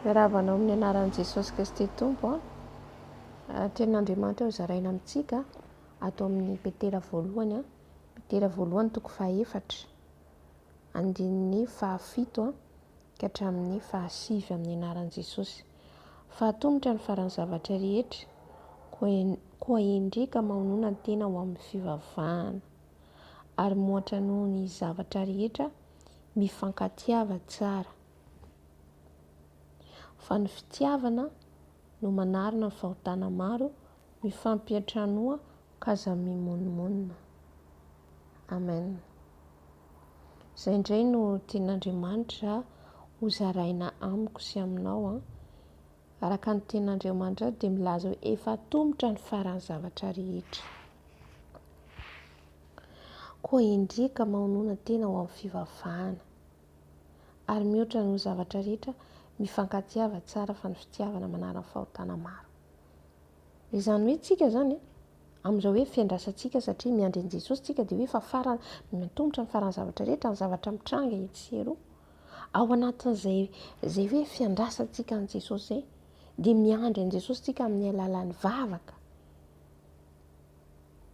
Miarahaba anao amin'ny anaran'i Jesosy Kristy Tompo a. Tenin'Andriamanitra ho zaraina amintsika ato amin'ny Petera voalohany a. Petera voalohany toko fahaefatra, andininy fahafito a, ka hatramin'ny fahasivy amin'ny anaran'i Jesosy. Fa atomotra ny faran'ny zavatra rehetra, koa endrika mahonona ny tena ho amin'ny fivavahana. Ary moatra noho ny zavatra rehetra, mifankatiava tsara. Fa ny fitiavana no manarona ny fahotana maro, mifampiantranoa ka aza mimonomonona. Amen. Izay indray no tian'Andriamanitra ho zaraina amiko sy aminao an. Araka ny tenin'Andriamanitra dia milaza hoe efa atomotra ny faran'ny zavatra rehetra. Koa endrika mahonona tena ho amin'ny fivavahana. Ary mihoatra noho ny zavatra rehetra, mifankatiava tsara fa ny fitiavana manala ny fahotana maro. Izany hoe tsika izany, amin'izao hoe fiandrasantsika satria miandry an'i Jesosy tsika dia hoe efa farany, mitomotra ny faran'ny zavatra rehetra, ny zavatra mitranga etsy sy eroa. Ao anatin'izay izay hoe fiandrasantsika an'i Jesosy izay, dia miandry an'i Jesosy tsika amin'ny alalan'ny vavaka.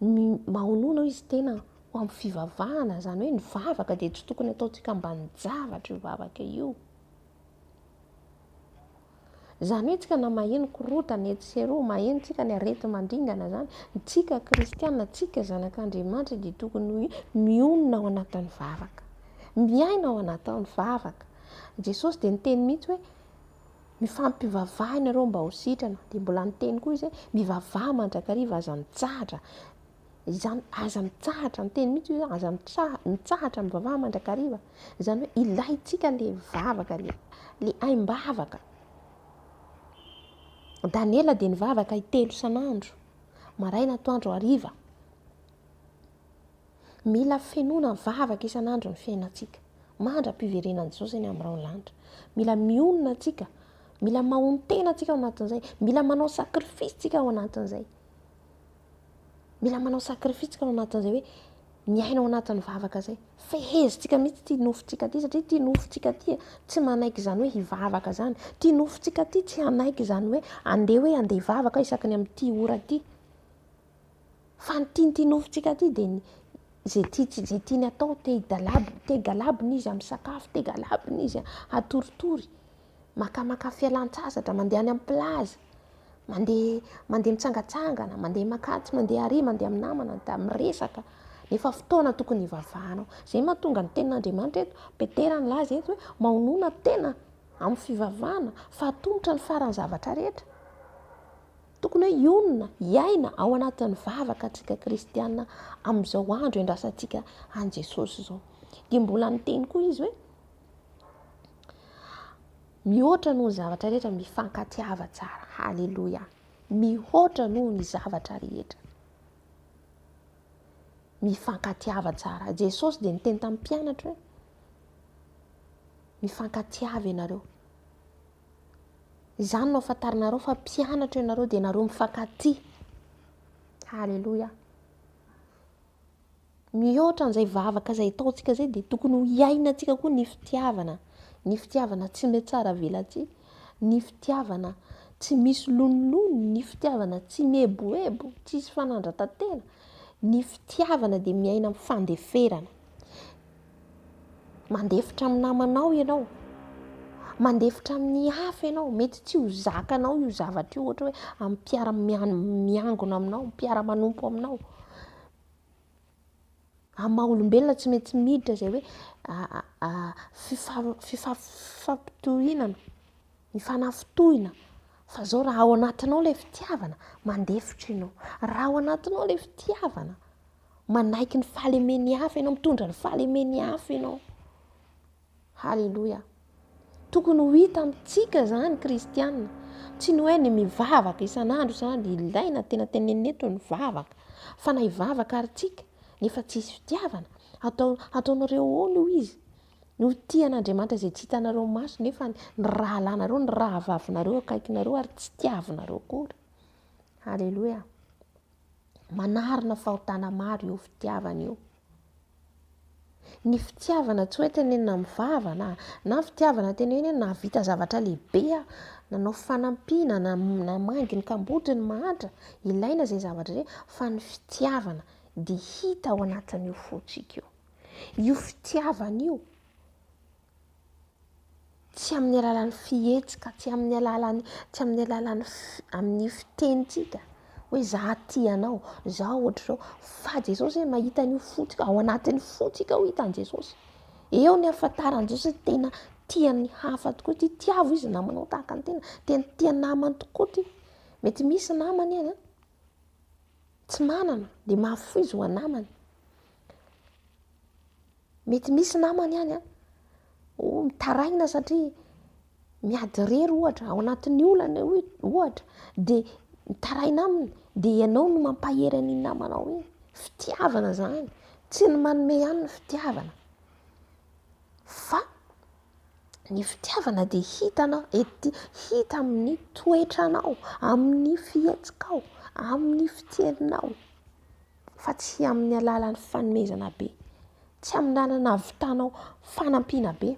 Mahonona hoy izy tena ho amin'ny fivavahana, izany hoe ny vavaka dia tsy tokony ataontsika ambanin-javatra io vavaka io. Izany hoe tsika na maheno korotana etsy sy eroa, maheno tsika ny areti-mandringana izany, tsika kristiana, tsika zanak'Andriamanitra dia tokony hoe mionona ao anatin'ny vavaka, miaina ao anatin'ny vavaka. Jesosy dia niteny mihitsy hoe Mifampivavaha ianareo mba ho sitrana. Dia mbola niteny koa izy hoe mivavaha mandrakariva, aza mitsahatra. Izany aza mitsahatra, niteny mihitsy izy hoe aza mitsahatra mivavaha mandrakariva. Izany hoe ilaintsika le vavaka, le le aim-bavaka. Daniela dia nivavaka intelo isan'andro, maraina, atoandro, hariva. Mila fenoina vavaka isan'andro ny fiainantsika, mandra-piverenan'i Jesosy eny amin'ny rahon'ny lanitra. Mila mionona antsika, mila mahonon-tena antsika ao anatin'izay, mila manao sacrifice tsika ao anatin'izay. Mila manao sacrifice tsika ao anatin'izay hoe miaina ao anatin'ny vavaka izay. Fehezintsika mihitsy ity nofontsika ity satria ity nofontsika ity tsy manaiky izany hoe hivavaka izany. Ity nofontsika ity tsy hanaiky izany hoe andeha hoe andeha hivavaka isaky ny amin'ity ora ity. Fa ny tian'ity nofontsika ity dia ny izay tia izay tiany atao, te hidalabo te higalabona izy amin'ny sakafo, te higalabona izy hatoritory, makamaka fialan-tsasatra, mandeha any amin'ny plage, mandeha mandeha mitsangatsangana, mandeha makatsy, mandeha ary, mandeha amin'ny namana, da miresaka, nefa fotoana tokony hivavahanao. Izay mahatonga ny tenin'Andriamanitra eto, Petera nilaza eto hoe mahonona tena amin'ny fivavahana fa atomotra ny faran'ny zavatra rehetra. Tokony hoe hionona, hiaina ao anatin'ny vavaka antsika kristiana amin'izao andro iandrasantsika an'i Jesosy izao. Dia mbola niteny koa izy hoe mihoatra noho ny zavatra rehetra mifankatiava tsara. Haleloia. Mihoatra noho ny zavatra rehetra. Mifankatiava tsara. Jesosy dia niteny tamin'ny mpianatra hoe mifankatiava ianareo. Izany no ahafantarinareo fa mpianatro ianareo dia ianareo mifankatia. Haleloia. Mihoatra an'izay vavaka izay ataontsika izay dia tokony ho iainantsika koa ny fitiavana. Ny fitiavana tsy mihatsara velatsihy, ny fitiavana tsy misy lonilony, ny fitiavana tsy mieboebo, tsisy fanandratantena. Ny fitiavana dia miaina amin'ny fandeferana. Mandefitra amin'ny namanao ianao, mandefitra amin'ny hafa ianao, mety tsy ho zakanao io zavatra io ohatra hoe amin'ny mpiara-miangona aminao, mpiara-manompo aminao. Amin'ny maha olombelona tsy maintsy miditra izay hoe fifampitohinana, mifanafintohina fa zao raha ao anatinao ilay fitiavana, mandefitra ianao. Raha ao anatinao ilay fitiavana, Manaiky ny fahalemen'ny hafa ianao, mitondra ny fahalemen'ny hafa ianao. Haleloia. Tokony ho hita amintsika izany kristiana. Tsy ny hoe ny mivavaka isan'andro izany, ilaina tena tenenina eto ny vavaka. Fa na hivavaka ary tsika, nefa tsisy fitiavana, atao ataonareo ahoana hoy izy? No tia an'Andriamanitra izay tsy hitanareo maso nefa ny rahalahinareo, ny rahavavinareo akaikinareo ary tsy tiavinareo akory. Haleloia. Manarina fahotana maro io fitiavana io. Ny fitiavana tsy hoe tenenina amin'ny vava na na fitiavana tenenina hoe nahavita zavatra lehibe aho, nanao fanampiana, namangy ny kamboty, ny mahantra, ilaina izay zavatra izay fa ny fitiavana dia hita ao anatin'io fontsika io. Io fitiavana io Tsy amin'ny alalan'ny fihetsika, tsy amin'ny alalan'ny, tsy amin'ny alalan'ny amin'ny fitenintsika hoe za tia anao, za ohatr'izao, fa Jesosy hoe mahita an'io fontsika, ao anatin'ny fontsika ao hitan'i Jesosy. Eo ny ahafantaran'i Jesosy hoe tena tia ny hafa tokoa ity, tiavo izy namanao tahaka ny tena, tena tia namany tokoa ity. Mety misy namany any an, tsy manana, dia mahafoy izy ho an'namany. Mety misy namany any an, oh, mitaraina satria miady irery ohatra, ao anatin'ny olana ohatra, dia mitaraina aminy, dia ianao no mampahery an'iny namanao iny. Fitiavana izany, tsy ny manome ihany ny fitiavana, fa ny fitiavana dia hitanao ety, hita amin'ny toetranao, amin'ny fihetsikao, amin'ny fiteninao. fa tsy amin'ny alalan'ny fanomezana be, tsy amin'ny alalan'ny nahavitanao fanampiana be,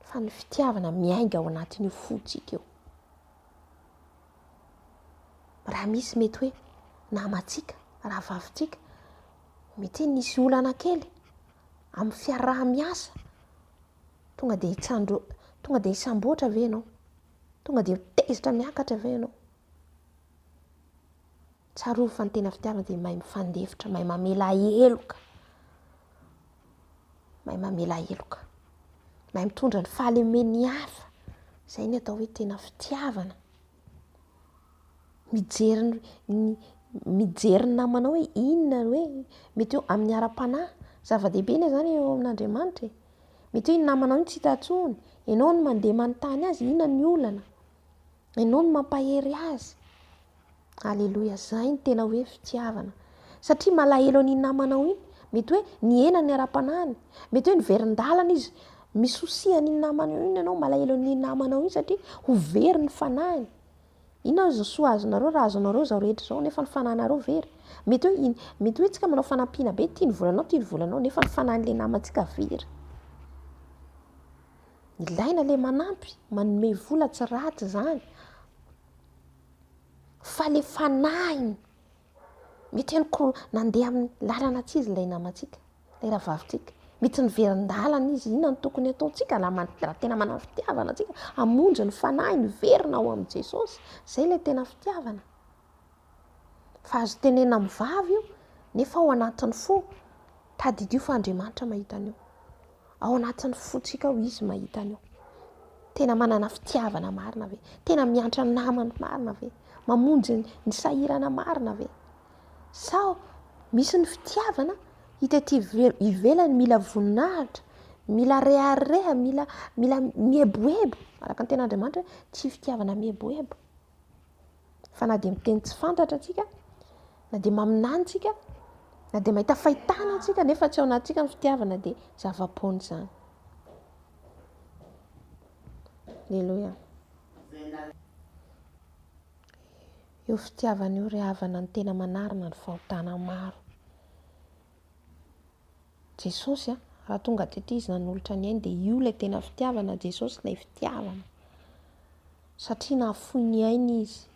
fa ny fitiavana miainga ao anatin'io fontsika io. Raha misy mety hoe namantsika, rahavavintsika, mety hoe nisy olana kely amin'ny fiaraha-miasa, tonga dia hitsandro, tonga dia hisamboatra ve ianao? Tonga dia ho tezitra miakatra ve ianao? Tsarovy fa ny tena fitiavana dia mahay mifandefitra, mahay mamela heloka. Mahay mamela heloka. Mahay mitondra ny fahalemen'ny hafa. Izay ny atao hoe tena fitiavana. Mijery ny mijery ny namanao hoe inona ny hoe mety hoe amin'ny ara-panahy. Zava-dehibe anie izany eo amin'Andriamanitra e. Mety hoe iny namanao iny tsy hita intsony. Ianao no mandeha manontany azy inona ny olana. Ianao no mampahery azy. Aleloia, zay ny tena hoe fitiavana. Satria malahelo an'iny namanao iny, mety hoe nihena ny ara-panahiny, mety hoe niverin-dalana izy, misosia an'iny namanao iny ianao, malahelo an'iny namanao iny satria ho very ny fanahiny. Inona aza soa azonareo raha azonareo izao rehetra izao nefa ny fanahinareo very. Mety hoe iny, mety hoe tsika manao fanampiana be, tia ny volanao, tia ny volanao, nefa ny fanahin'ilay namantsika very. Ilaina ilay manampy, manome vola tsy ratsy izany. Fa le fanahiny, mety hoe niko nandeha amin'ny lalana tsy izy ilay namantsika, ilay rahavavintsika. Mety niverin-dalana izy, inona no tokony hataontsika raha man- raha tena manana fitiavana antsika? Hamonjy ny fanahiny hiverina ao amin'i Jesosy. Izay ilay tena fitiavana. Fa azo tenena amin'ny vava io, nefa ao anatin'ny fo, tadidio fa Andriamanitra mahita an'io. Ao anatin'ny fontsika ao Izy mahita an'io. Tena manana fitiavana marina ve? Tena miantra namana marina ve? Mamonjy ny sahirana marina ve? Sa misy ny fitiavana hita ety ivelany mila voninahitra, mila rehareha, mila mila mieboebo, araka ny tenin'Andriamanitra hoe tsy fitiavana mieboebo. Fa na dia miteny tsy fantatra antsika, na dia maminany tsika, na dia mahita fahitana antsika nefa tsy ao anatintsika ny fitiavana dia zava-poana izany. Aleloia. Io fitiavana io ry havana no tena manarina ny fahotana maro. Jesosy a, raha tonga teto izy nanolotra ny ainy dia io ilay tena fitiavana, Jesosy ilay fitiavana. Satria nahafoy ny ainy izy.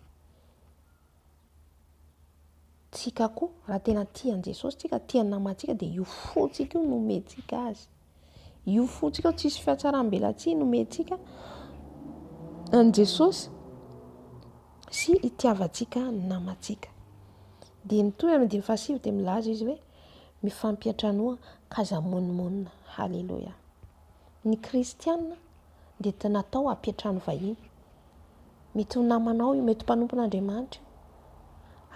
Tsika koa, raha tena tia an'i Jesosy tsika, tia ny namantsika dia io fontsika io no omentsika azy. Io fontsika io tsisy fihatsaram-belatsihy no omentsika an'i Jesosy sy itiavantsika ny namantsika. Dia mitohy amin'ny andininy fahasivy dia milaza izy hoe mifampiantranoa ka aza monomonona. Haleloia. Ny kristiana dia tsy natao hampiantrano vahiny. Mety ho namanao io, mety ho mpanompon'Andriamanitra io.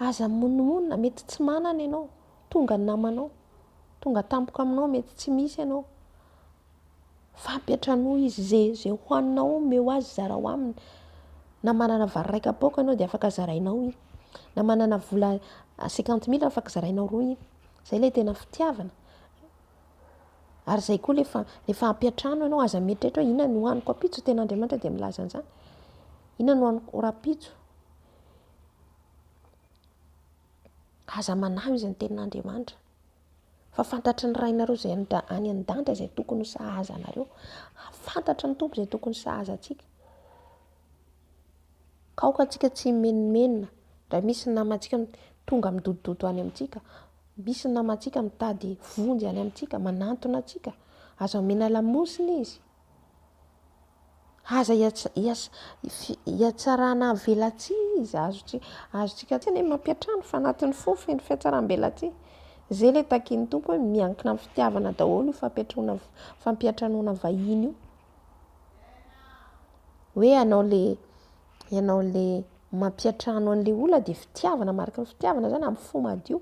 Aza mimonomonona, mety tsy manana ianao, tonga ny namanao, tonga tampoka aminao, mety tsy misy ianao. Fa ampiantranoa izy, ze ze hohaninao omeo azy, zarao aminy. Na manana vary iray kapoaka ianao dia afaka zarainao iny. Na manana vola 50 mille afaka zarainao roa iny. Zay ilay tena fitiavana. Ary izay koa rehefa rehefa hampiantrano ianao, aza mieritreritra hoe inona no hohaniko ampitso, tena Andriamanitra dia milaza an'izany. Inona no hohaniko rahampitso? Aza manahy hoy izy ny tenin'Andriamanitra. Fa fantatry ny Rainareo izay any an-danitra izay tokony ho sahaza anareo. Fantatry ny Tompo izay tokony sahaza antsika. Ka aoka antsika tsy himenomenona raha misy ny namantsika tonga midodododo any amintsika, misy ny namantsika mitady vonjy any amintsika, manantona antsika. Aza omena lamosina izy. Aza ihatsarana velatsihy izy, azontsika tsy anie mampiantrano fa anatin'ny fo feno fihatsaram-belatsihy. Izay ilay takin'ny Tompo hoe miankina amin'ny fitiavana daholo io fampiantranoana fampiantranoana vahiny io. Hoe ianao le ianao le mampiantrano an'ilay olona dia fitiavana, mariky ny fitiavana izany amin'ny fo madio.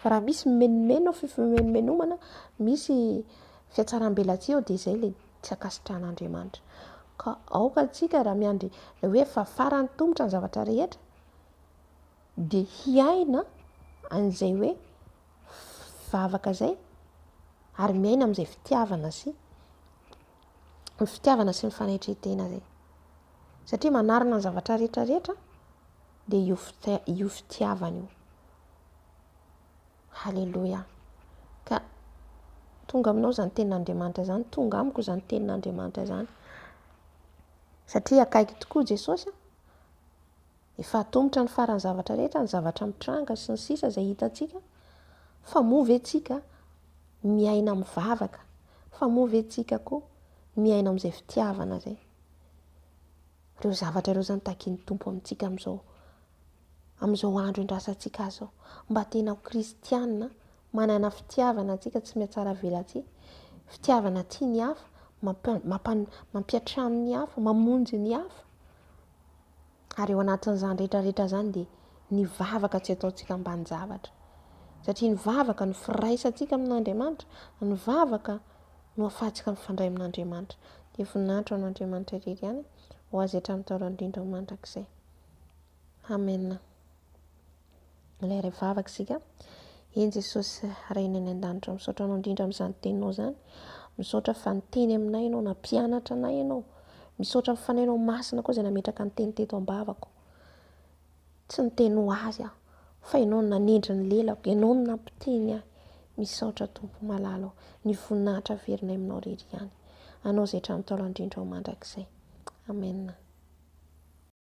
Fa raha misy mimenomenona, fifimenomenomana, misy fihatsaram-belatsihy ao dia izay ilay tsy ankasitrahan'Andriamanitra. Ka aoka antsika raha miandry hoe efa farany tomotra ny zavatra rehetra dia hiaina an'izay hoe vavaka izay ary miaina amin'izay fitiavana sy ny fitiavana sy ny fanetren-tena izay. Satria manarina ny zavatra rehetra rehetra dia io io fitiavana io. Haleloia. Ka tonga aminao izany tenin'Andriamanitra izany, tonga amiko izany tenin'Andriamanitra izany. Satria akaiky tokoa Jesosy, efa atomotra ny faran'ny zavatra rehetra, ny zavatra mitranga sy ny sisa izay hitantsika, fa moa ve tsika miaina amin'ny vavaka, fa moa ve tsika koa miaina amin'izay fitiavana izay. Ireo zavatra ireo izany takin'ny Tompo amintsika amin'izao amin'izao andro iandrasantsika azy izao. Mba tena ho kristiana, manana fitiavana antsika tsy mihatsara velatsihy, fitiavana tia ny hafa, mampiantrano ny hafa, mamonjy ny hafa. Ary eo anatin'izany rehetra rehetra izany dia ny vavaka tsy ataontsika ambanin-javatra. Satria ny vavaka no firaisantsika amin'Andriamanitra, ny vavaka no ahafahantsika mifandray amin'Andriamanitra. Dia voninahitra ho an'Andriamanitra irery ihany, ho azy hatramin'ny taona indrindra ho mandrakizay. Amen. Ilay ray vavaka isika. Eny Jesosy Rainay any an-danitra, misaotra anao indrindra amin'izany teninao izany. Misaotra fa niteny aminay ianao, nampianatra anay ianao. Misaotra amin'ny fanahinao masina koa izay nametraka ny teny teto am-bavako. Tsy niteny ho azy aho, fa ianao no nanendry ny lelako, ianao no nampiteny ahy. Misaotra Tompo malala o, ny voninahitra averinay aminao irery ihany. Anao izay hatramin'ny taona indrindra ho mandrakizay. Amen.